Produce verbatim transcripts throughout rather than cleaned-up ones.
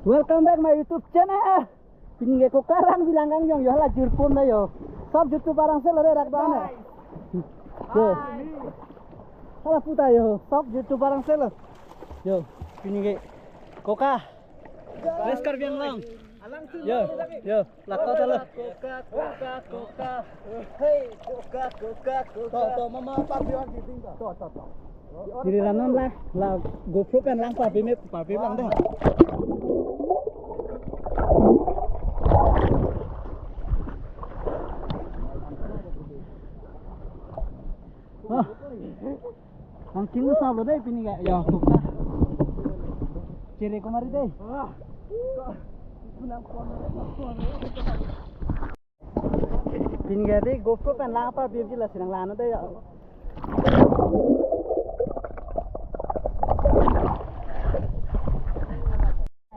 Welcome back my YouTube channel. Pini ke koka rang bilang kang jong yo hala jirpon da yo. Sab YouTube arang selo re rak da ne. Yo. Hala puta yo. Sab YouTube arang selo. Yo. Pini ke koka. West Karbi Anglong. Yo, yo. Lako talo. Koka, koka, koka. Hey, koka, koka, koka. To, to, mama parbi on di ding to. To, to, to. Diri ranon la, la GoPro pen lang parbi me, parbi lang da. Ah. Ang king lo sablo dei pini ke. Yo, koka. Chere ko mari dei. Pini ke dei GoPro pen lang parbi ji lasi nang lang non dei yo.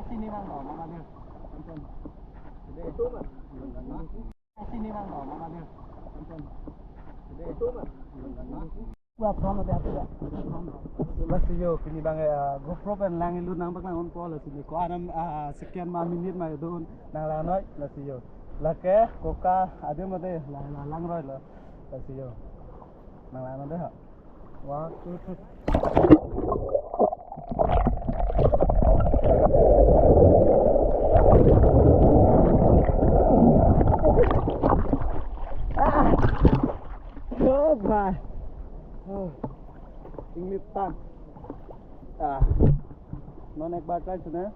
Sini mang do, mama dia. Sini mang do, mama dia. Gua phone ada apa ya? Lasi yo, pini bang ya, GoPro pen lang ilu nang bak lang on call lasi ni. Ko anam, ah, second ma minute ma dun nang lang noi, lasi yo. Lake, koka, ada ma dei, lang, lang, lang roi lo. Lasi yo. Nang lang noi dei ha. One, two, three. Ah. Oh, bhai. Oh. Ingmit tan. Ah. Non ek bar try sune.